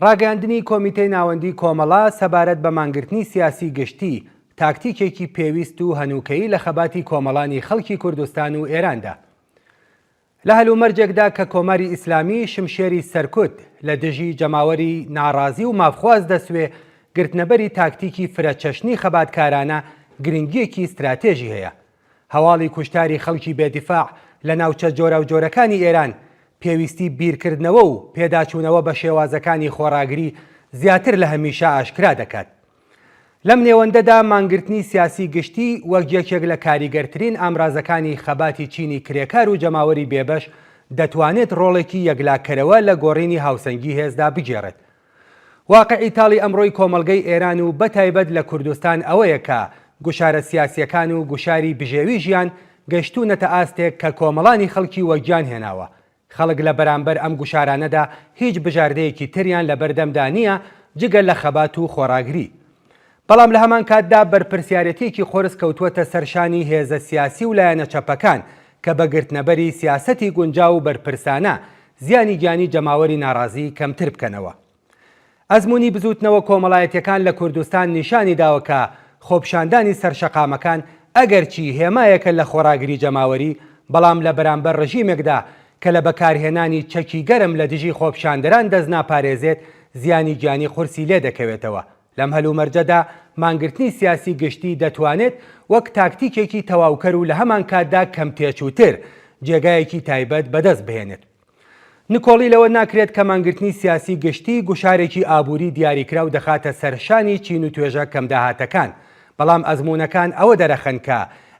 ڕاگەیاندنی کۆمیتەی ناوەندی کۆمەڵە سەبارەت بە مانگرتنی سیاسی گشتی، تاکتیکێکی پێویست و هەنووکەیی لە خەباتی کۆمەڵانی خەڵکی کوردستان و ئێراندا. لە هەلومەرجێکدا کە کۆماری ئیسلامی شمشێری سەرکوت لە دژی جەماوەری ناڕازی و مافخواز دەسوێ، گرتنەبەری تاکتیکی فرەچەشنی خەباتکارانە گرنگییەکی ستراتێژی هەیە. هەواڵی کوشتاری خەڵکی بێ دیفاع لە ناوچە جۆراوجۆرەکانی ئێران، پێویستی بیرکردنەوە و پێداچوونەوە بە شێوازەکانی خۆڕاگری زیاتر لە هەمیشە ئاشکرا دەکات. لەم نێوەندەدا مانگرتنی سیاسی گشتی وەک یەکێک لە کاریگەرترین ئامرازەکانی خەباتی چینی کرێکار و جەماوەری بێبەش دەتوانێت ڕۆڵێکی یەکلاکەرەوە لە گۆڕینی هاوسەنگی هێزدا بگێڕێت. واقعی تاڵی ئەمڕۆی کۆمەڵگەی ئێران و بەتایبەت لە کوردستان ئەوەیە کە گوشارە سیاسییەکان و گوشاری بژێوی ژیان گەشتوونەتە ئاستێک کە کۆمەڵانی خەڵکی وەگیان هێناوە. خەڵک لە بەرامبەر ئەم گوشارانەدا هیچ بژاردەیەکی تریان لەبەردەمدا نییە جگە لە خەبات و خۆڕاگری. بەڵام لە هەمان کاتدا بەرپرسیارێتییەکی قورس کەوتووەتە سەر شانی هێزە سیاسی و لایەنە چەپەکان کە بە گرتنەبەری سیاسەتی گونجاو و بەرپرسانە زیانی گیانی جەماوەری ناڕازی کەمتر بکەنەوە. ئەزموونی بزووتنەوە کۆمەڵایەتییەکان لە کوردستان نیشانی داوە کە خۆپیشاندانی سەر شەقامەکان ئەگەرچی هێمایەکە لە خۆڕاگری جەماوەری، بەڵام لە بەرامبەر ڕژیمێکدا کە لە بەکارهێنانی چەکی گەرم لە دژی خۆپیشاندەران دەست ناپارێزێت، زیانی گیانی قورسی لێدەکەوێتەوە. لەم هەلومەرجەدا مانگرتنی سیاسی گشتی دەتوانێت وەک تاکتیکێکی تەواوکەر و لە هەمانکاتدا کەمتێچووتر جێگایەکی تایبەت بەدەست بهێنێت. نکۆڵی لەوە ناکرێت کە مانگرتنی سیاسی گشتی گوشارێکی ئابووری دیاریکراو دەخاتە سەر شانی چین و توێژە کەمداهاتەکان، بەڵام ئەزموونەکان ئەوە دەرەخەن کە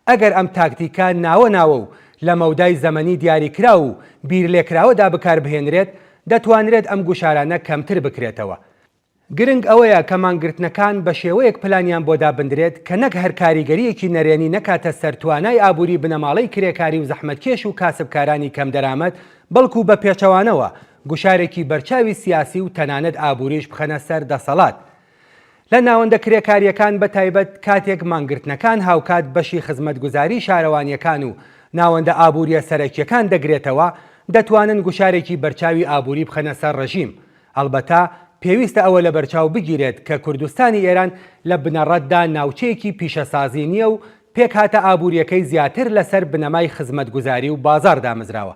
ئەگەر ئەم تاکتیکە ناوە ناوە و لە مەودای زەمەنی دیاریکراو و بیرلێکراوەدا بکاربهێنرێت، دەتوانرێت ئەم گوشارانە کەمتر بکرێتەوە. گرنگ ئەوەیە کە مانگرتنەکان بە شێوەیەک پلانیان بۆ دابندرێت کە نەک هەر کاریگەرییەکی نەرێنی نەکاتە سەر توانای ئابووری بنەماڵەی کرێکاری و زەحمەتکێش و کاسبکارانی کەمدەرامەت، بەڵکو بە پێچەوانەوە گوشارێکی بەرچاوی سیاسی و تەنانەت ئابووریش بخەنە سەر دەسەڵات لە ناوەندە کرێکارییەکان بە تایبەت کاتێک مانگرتنەکان هاوکات بەشی خزمەتگوزاری شارەوانییەکان و ناوەندە ئابوورییە سەرەکییەکان دەگرێتەوە دەتوانن گوشارێکی بەرچاوی ئابووری بخەنە سەر ڕژیم ئەڵبەتە پێویستە ئەوە لەبەرچاو بگیرێت کە کوردستانی ئێران لە بنەڕەتدا ناوچەیەکی پیشەسازی نییە و پێکهاتە ئابوورییەکەی زیاتر لەسەر بنەمای خزمەتگوزاری و بازاڕ دامەزراوە.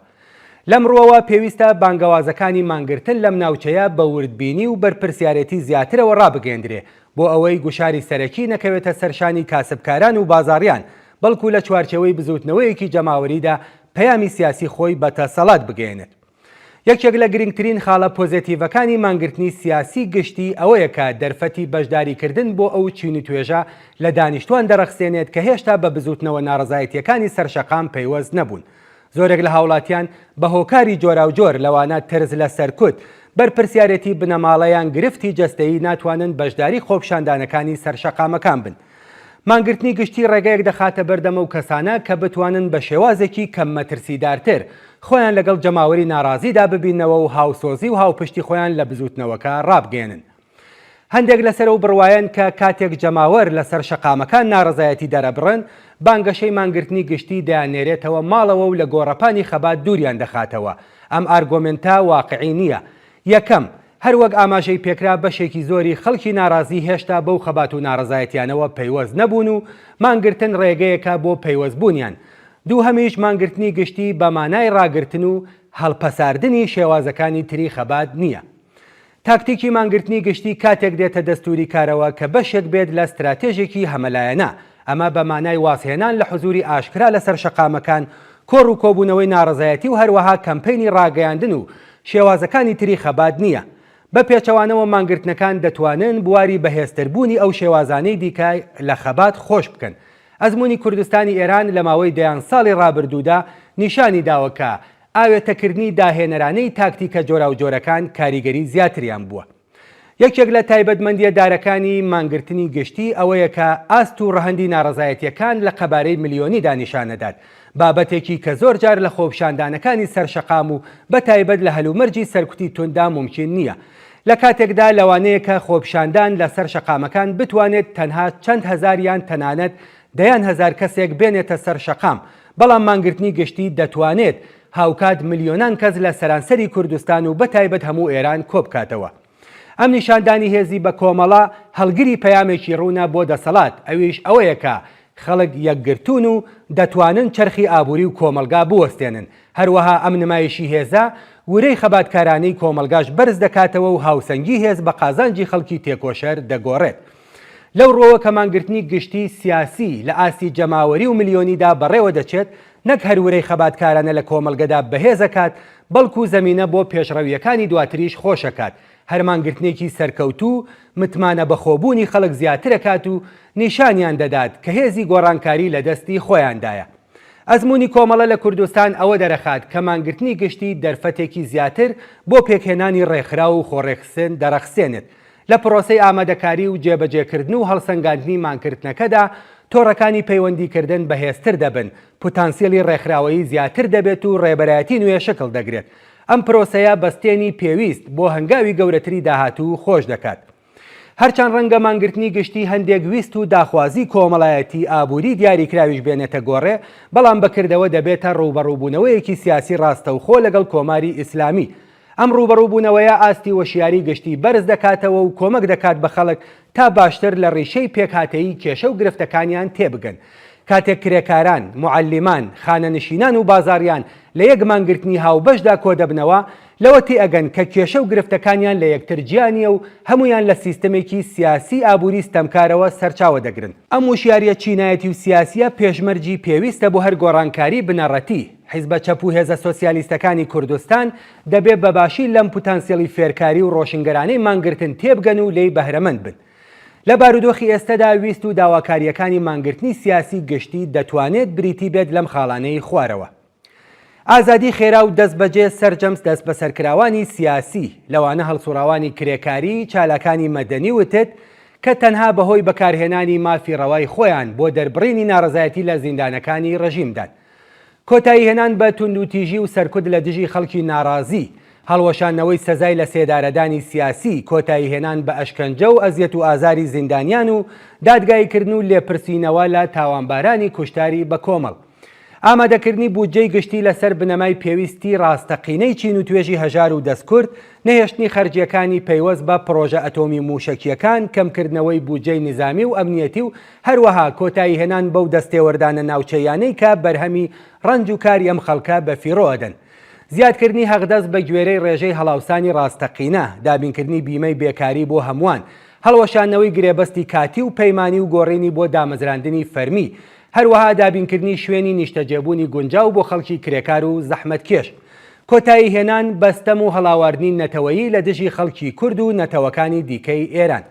لەم ڕووەوە پێویستە بانگەوازەکانی مانگرتن لەم ناوچەیە بە وردبینی و بەرپرسیارێتی زیاترەوە ڕابگەیەندرێ بۆ ئەوەی گوشاری سەرەکی نەکەوێتە سەر شانی کاسبکاران و بازاڕیان بەڵکو لە چوارچێوەی بزووتنەوەیەکی جەماوەریدا پەیامی سیاسی خۆی بە دەسەڵات بگەیەنێت. یەکێک لە گرنگترین خاڵە پۆزێتیڤەکانی مانگرتنی سیاسی گشتی ئەوەیە کە دەرفەتی بەشداریکردن بۆ ئەو چین و توێژە لە دانیشتوان دەڕەخسێنێت کە هێشتا بە بزووتنەوە ناڕەزایەتییەکانی سەر شەقام پەیوەست نەبوون. زۆرێک لە هاوڵاتیان بە هۆکاری جۆراوجۆر لەوانە ترس لە سەرکوت، بەرپرسیارێتی بنەماڵە یان گرفتی جەستەیی ناتوانن بەشداری خۆپیشاندانەکانی سەر شەقامەکان بن. مانگرتنی گشتی ڕێگەیەک دەخاتە بەردەم ئەو کەسانە کە بتوانن بە شێوازێکی کەم مەترسیدارتر خۆیان لەگەڵ جەماوەری ناڕازیدا ببیننەوە و هاوسۆزی و هاوپشتی خۆیان لە بزووتنەوەکە ڕابگەیەنن. هەندێک لەسەر ئەو بڕوایەن کە کاتێک جەماوەر لەسەر شەقامەکان ناڕەزایەتی دەرەبڕن، بانگەشەی مانگرتنی گشتی دەیاننێرێتەوە ماڵەوە و لە گۆڕەپانی خەبات دووریان دەخاتەوە. ئەم ئارگۆمێنتە واقعی نییە. یەکەم، هەر وەک ئاماژەی پێکرا بەشێکی زۆری خەڵکی ناڕازی هێشتا بەو خەبات و ناڕەزایەتیانەوە پەیوەست نەبوون و مانگرتن ڕێگەیەکە بۆ پەیوەستبوونیان. دووهەمیش مانگرتنی گشتی بە مانای ڕاگرتن و هەڵپەساردنی شێوازەکانی تری خەبات نییە. تاکتیکی مانگرتنی گشتی کاتێک دێتە دەستووری کارەوە کە بەشێک بێت لە ستراتێژێکی هەمەلایەنە، ئەمە بە مانای وازهێنان لە حزووری ئاشکرا لەسەر شەقامەکان، کۆڕ و کۆبوونەوەی ناڕەزایەتی و هەروەها کەمپەینی ڕاگەیاندن و شێوازەکانی تری خەبات نییە. بە پێچەوانەوە مانگرتنەکان دەتوانن بواری بەهێزتربوونی ئەو شێوازانەی دیکە لە خەبات خۆش بکەن. ئەزموونی کوردستانی ئێران لە ماوەی دەیان ساڵی ڕابردوودا نیشانی داوە کە ئاوێتەکردنی داهێنەرانەی تاکتیکە جۆراوجۆرەکان کاریگەری زیاتریان بووە. یەکێک لە تایبەتمەندییە دارەکانی مانگرتنی گشتی ئەوەیە کە ئاست و ڕەهەندی ناڕەزایەتییەکان لە قەبارەی ملیۆنیدا نیشانەدات، بابەتێکی کە زۆر جار لە خۆپیشاندانەکانی سەر شەقام و بە تایبەت لە هەلومەرجی سەرکوتی تونددا مومکین نییە. لە کاتێکدا لەوانەیە کە خۆپیشاندان لە سەر شەقامەکان بتوانێت تەنها چەند هەزار یان تەنانەت دەیان هەزار کەسێک بێنێتە سەر شەقام، بەڵام مانگرتنی گشتی دەتوانێت هاوکات ملیۆنان کەس لە سەرانسەری کوردستان و بەتایبەت هەموو ئێران کۆبکاتەوە. ئەم نیشاندانی هێزی بە کۆمەڵە هەڵگری پەیامێکی ڕوونە بۆ دەسەڵات، ئەویش ئەوەیە کە خەڵک یەکگرتوون و دەتوانن چەرخی ئابووری و کۆمەڵگا بوەستێنن، هەروەها ئەم نمایشی هێزە ورەی خەباتکارانەی کۆمەڵگاش بەرز دەکاتەوە و هاوسەنگی هێز بە قازانجی خەڵکی تێکۆشەر دەگۆڕێت. لەو ڕووەوە کە مانگرتنی گشتی سیاسی لە ئاستی جەماوەری و ملیۆنیدا بەڕێوە دەچێت، نەک هەر ورەی خەباتکارانە لە کۆمەڵگەدا بەهێزەکات، بەڵکو زەمینە بۆ پێشڕەوییەکانی دواتریش خۆشەکات. هەر مانگرتنێکی سەرکەوتوو متمانە بەخۆبوونی خەڵک زیاترەکات و نیشانیان دەدات کە هێزی گۆڕانکاری لە دەستی خۆیاندایە. ئەزموونی کۆمەڵە لە کوردستان ئەوە دەرەخات کە مانگرتنی گشتی دەرفەتێکی زیاتر بۆ پێکهێنانی ڕێکخراو و خۆڕێکخستن دەڕەخسێنێت. لە پرۆسەی ئامادەکاری و جێبەجێکردن و هەڵسەنگاندنی مانگرتنەکەدا، تۆڕەکانی پەیوەندیکردن بەهێزتر دەبن، پتانسیلی ڕێکخراوەیی زیاتر دەبێت و ڕێبەرایەتی نوێ شکڵ دەگرێت. ئەم پرۆسەیە بەستێنی پێویست بۆ هەنگاوی گەورەتری داهاتوو خۆش دەکات. هەرچەند ڕەنگە مانگرتنی گشتی هەندێک ویست و داخوازی کۆمەڵایەتی ئابووری دیاریکراویش بێنێتە گۆڕێ، بەڵام بە کردەوە دەبێتە ڕووبەڕووبوونەوەیەکی سیاسی ڕاستەوخۆ لەگەڵ کۆماری ئیسلامی. ئەم ڕووبەڕووبوونەوەیە ئاستی وشیاری گشتی بەرز دەکاتەوە و کۆمەک دەکات بە خەڵک تا باشتر لە ڕیشەی پێکهاتەیی کێشە و گرفتەکانیان تێبگەن. کاتێک کرێکاران، موعەلیمان، خانەنشینان و بازاڕیان لە یەک مانگرتنی هاوبەشدا کۆدەبنەوە، لەوە تێئەگەن کە کێشە و گرفتەکانیان لە یەکتر جیا نییە و هەموویان لە سیستەمێکی سیاسی ئابووری ستەمکارەوە سەرچاوە دەگرن. ئەم وشیارییە چینایەتی و سیاسییە پێشمەرجی پێویستە بۆ هەر گۆڕانکاری بنەڕەتی. حیزبە چەپ و هێزە سۆسیالیستەکانی کوردستان دەبێ بە باشی لەم پتانسیڵی فێرکاری و ڕۆشنگەرانەی مانگرتن تێبگەن و لێی بەهرەمەند بن. لە بارودۆخی ئێستەدا ویست و داواکارییەکانی مانگرتنی سیاسی گشتی دەتوانێت بریتی بێت لەم خاڵانەی خوارەوە. ئازادی خێرا و دەستبەجێ سەرجەم دەستبەسەرکراوانی سیاسی، لەوانە هەڵسوڕاوانی کرێکاری، چالاکانی مەدەنی و تد، کە تەنها بەهۆی بەکارهێنانی مافی ڕەوای خۆیان بۆ دەربڕینی ناڕەزایەتی لە زیندانەکانی ڕژیمدان. کۆتاییهێنان بە توندوتیژی و سەرکوت لە دژی خەڵکی ناڕازی، هەڵوەشاندنەوەی سەزای لەسێدارەدانی سیاسی، کۆتاییهێنان بە ئەشکەنجە و ئەزیەت و ئازاری زیندانیان و دادگاییکردن و لێپرسینەوە لە تاوانبارانی کوشتاری بەکۆمەڵ. ئامادەکردنی بودجەی گشتی لەسەر بنەمای پێویستی ڕاستەقینەی چین و توێژی هەژار و دەستکورت، نەهێشتنی خەرجییەکانی پەیوەست بە پڕۆژە ئەتۆمی و مووشەکییەکان، کەمکردنەوەی بودجەی نیزامی و ئەمنیەتی و هەروەها کۆتاییهێنان بەو دەستێوەردانە ناوچەییانەی کە بەرهەمی ڕەنج و کاری ئەم خەڵکە بە فیڕۆ ئەدەن. زیادکردنی هەقدەست بە گوێرەی ڕێژەی هەڵاوسانی ڕاستەقینە، دابینکردنی بیمەی بێکاری بۆ هەمووان، هەڵوەشاندنەوەی گرێبەستی کاتی و پەیمانی و گۆڕینی بۆ دامەزراندنی فەرمی، هەروەها دابینکردنی شوێنی نیشتەجێبوونی گونجاو بۆ خەڵکی کرێکار و زەحمەتکێش. کۆتایی هێنان بە ستەم و هەڵاواردنی نەتەوەیی لە دژی خەڵکی کورد و نەتەوەکانی دیکەی ئێران.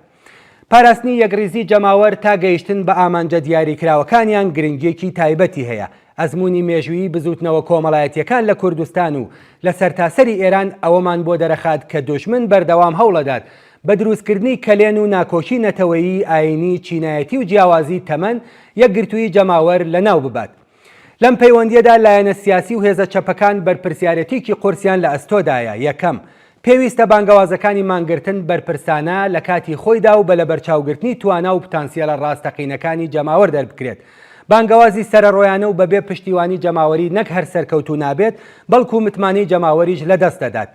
پاراستنی یەکڕیزی جەماوەر تا گەیشتن بە ئامانجە دیاریکراوەکانیان گرنگییەکی تایبەتی هەیە. ئەزموونی مێژوویی بزووتنەوە کۆمەڵایەتییەکان لە کوردستان و لە سەرتاسەری ئێران ئەوەمان بۆ دەرەخات کە دوژمن بەردەوام هەوڵەدات بە دروستکردنی کەلێن و ناکۆکی نەتەوەیی، ئایینی، چینایەتی و جیاوازی تەمەن، یەکگرتوویی جەماوەر لەناو ببات. لەم پەیوەندییەدا لایەنە سیاسی و هێزە چەپەکان بەرپرسیارێتیکی قورسیان لە ئەستۆدایە، یەکەم، پێویستە بانگەوازەکانی مانگرتن بەرپرسانە، لە کاتی خۆیدا و بە لەبەرچاوگرتنی توانا و پتانسیەلە ڕاستەقینەکانی جەماوەر دەربکرێت. بانگەوازی سەرەڕۆیانە و بەبێ پشتیوانی جەماوەری نەک هەر سەرکەوتوو نابێت، بەڵکو متمانەی جەماوەریش لەدەست دەدات.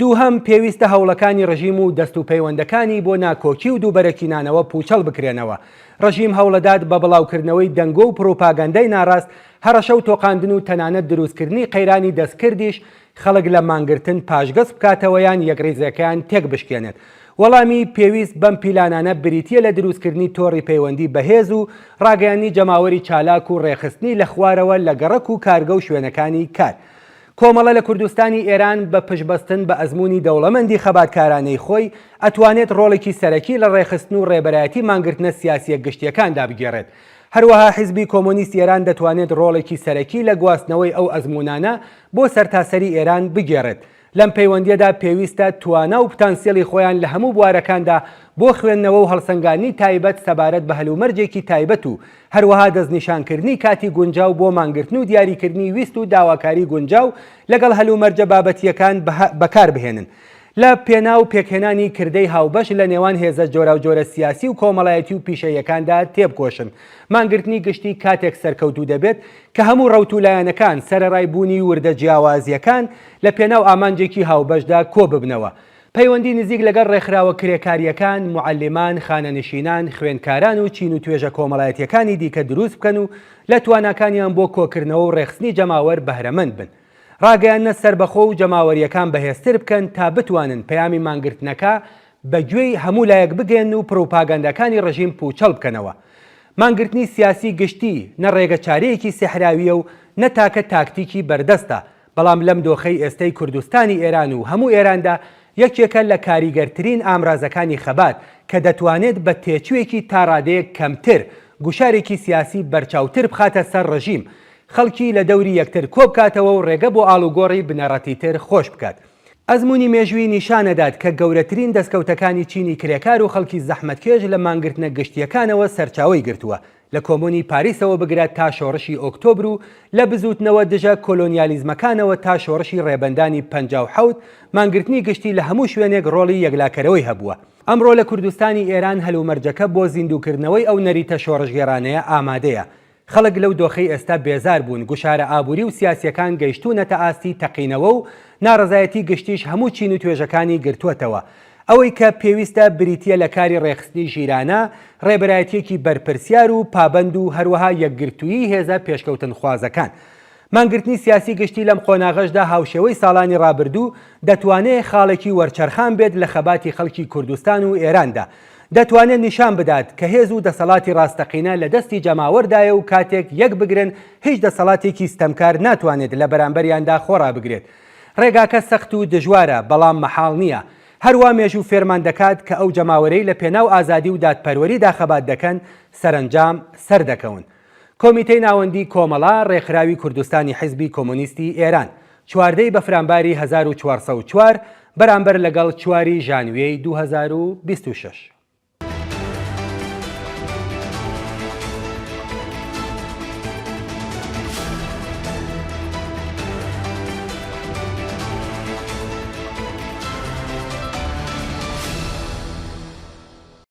دووهەم، پێویستە هەوڵەکانی ڕژیم و دەستوپەیوەندەکانی بۆ ناکۆکی و دووبەرەکینانەوە پووچەڵ بکرێنەوە. ڕژیم هەوڵەدات بە بڵاوکردنەوەی دەنگۆ و پڕوپاگەندەی ناڕاست، هەڕەشە و تۆقاندن و تەنانەت دروستکردنی قەیرانی دەستکردیش خەڵک لە مانگرتن پاشگەز بکاتەوە یان یەکڕیزەکەیان تێکبشکێنێت. وەڵامی پێویست بەم پیلانانە بریتییە لە دروستکردنی تۆڕی پەیوەندی بەهێز و ڕاگەیاندنی جەماوەری چالاک و ڕێکخستنی لە خوارەوە لە گەڕەک و کارگە و شوێنەکانی کار. کۆمەڵە لە کوردستانی ئێران بە پشتبەستن بە ئەزموونی دەوڵەمەندی خەباتکارانەی خۆی، ئەتوانێت ڕۆڵێکی سەرەکی لە ڕێکخستن و ڕێبەرایەتی مانگرتنە سیاسییە گشتییەکاندا بگێڕێت. هەروەها حیزبی کۆمۆنیستی ئێران دەتوانێت ڕۆڵێکی سەرەکی لە گواستنەوەی ئەو ئەزموونانە بۆ سەرتاسەری ئێران بگێڕێت. لەم پەیوەندییەدا پێویستە توانا و پتانسیڵی خۆیان لە هەموو بوارەکاندا بۆ خوێندنەوە و هەڵسەنگاندنی تایبەت سەبارەت بە هەلومەرجێکی تایبەت و هەروەها دەستنیشانکردنی کاتی گونجاو بۆ مانگرتن و دیاریکردنی ویست و داواکاری گونجاو لەگەڵ هەلومەرجە بابەتییەکان بەکاربهێنن لە پێناو پێکهێنانی کردەی هاوبەش لە نێوان هێزە جۆراوجۆرە سیاسی و کۆمەڵایەتی و پیشەییەکاندا تێبکۆشن. مانگرتنی گشتی کاتێک سەرکەوتوو دەبێت کە هەموو ڕەوت و لایەنەکان سەرەڕای بوونی وردە جیاوازییەکان لە پێناو ئامانجێکی هاوبەشدا کۆببنەوە. پەیوەندی نزیک لەگەڵ ڕێکخراوە کرێکارییەکان، موعەلیمان، خانەنشینان، خوێندکاران و چین و توێژە کۆمەڵایەتییەکانی دیکە دروست بکەن و لە تواناکانیان بۆ کۆکردنەوە و ڕێکخستنی جەماوەر بەهرەمەند بن. ڕاگەیاندنە سەربەخۆ و جەماوەرییەکان بەهێزتر بکەن تا بتوانن پەیامی مانگرتنەکە بە گوێی هەموو لایەک بگەیەنن و پڕوپاگەندەکانی ڕژیم پووچەڵ بکەنەوە. مانگرتنی سیاسی گشتی نە ڕێگەچارەیەکی سیحراوییە و نە تاکە تاکتیکی بەردەستە، بەڵام لەم دۆخەی ئێستەی کوردستانی ئێران و هەموو ئێراندا یەکێکە لە کاریگەرترین ئامرازەکانی خەبات کە دەتوانێت بە تێچووێکی تا ڕادەیەک کەمتر گوشارێکی سیاسی بەرچاوتر بخاتە سەر ڕژیم، خەڵکی لە دەوری یەکتر کۆبکاتەوە و ڕێگە بۆ ئاڵوگۆڕی بنەڕەتیتر خۆش بکات. ئەزموونی مێژوویی نیشانەدات کە گەورەترین دەستکەوتەکانی چینی کرێکار و خەڵکی زەحمەتکێش لە مانگرتنە گشتییەکانەوە سەرچاوەی گرتووە، لە کۆمۆنی پاریسەوە بگرە تا شۆڕشی ئۆکتۆبر و لە بزووتنەوە دژە کۆلۆنیالیزمەکانەوە تا شۆڕشی ڕێبەندانی 57، مانگرتنی گشتی لە هەموو شوێنێک ڕۆڵی یەکلاکەرەوەی هەبووە. ئەمڕۆ لە کوردستانی ئێران هەلومەرجەکە بۆ زیندووکردنەوەی ئەو نەریتە شۆڕشگێڕانەیە ئامادەیە. خەڵک لەو دۆخەی ئێستا بێزار بوون، گوشارە ئابووری و سیاسییەکان گەیشتوونەتە ئاستی تەقینەوە و ناڕەزایەتی گشتیش هەموو چین و توێژەکانی گرتووەتەوە. ئەوەی کە پێویستە بریتییە لە کاری ڕێکخستنی ژیرانە، ڕێبەرایەتییەکی بەرپرسیار و پابەند و هەروەها یەکگرتوویی هێزە پێشکەوتنخوازەکان. مانگرتنی سیاسی گشتی لەم قۆناغەشدا هاوشێوەی ساڵانی ڕابردوو دەتوانێ خاڵێکی وەرچەرخان بێت لە خەباتی خەڵکی کوردستان و ئێراندا. دەتوانێ نیشان بدات کە هێز و دەسەڵاتی ڕاستەقینە لە دەستی جەماوەردایە و کاتێک یەک بگرن هیچ دەسەڵاتێکی ستەمکار ناتوانێت لە بەرامبەریاندا خۆڕابگرێت. ڕێگاکە سەخت و دژوارە، بەڵام مەحاڵ نییە. هەروا مێژوو فێرمان دەکات کە ئەو جەماوەرەی لە پێناو ئازادی و دادپەروەریدا خەبات دەکەن، سەرەنجام سەردەکەون. کۆمیتەی ناوەندیی کۆمەڵە، ڕێکخراوی کوردستانی حیزبی کۆمۆنیستی ئێران، 14 ی بەفرانباری 1404، بەرامبەر لەگەڵ چواری ژانویەی 2026.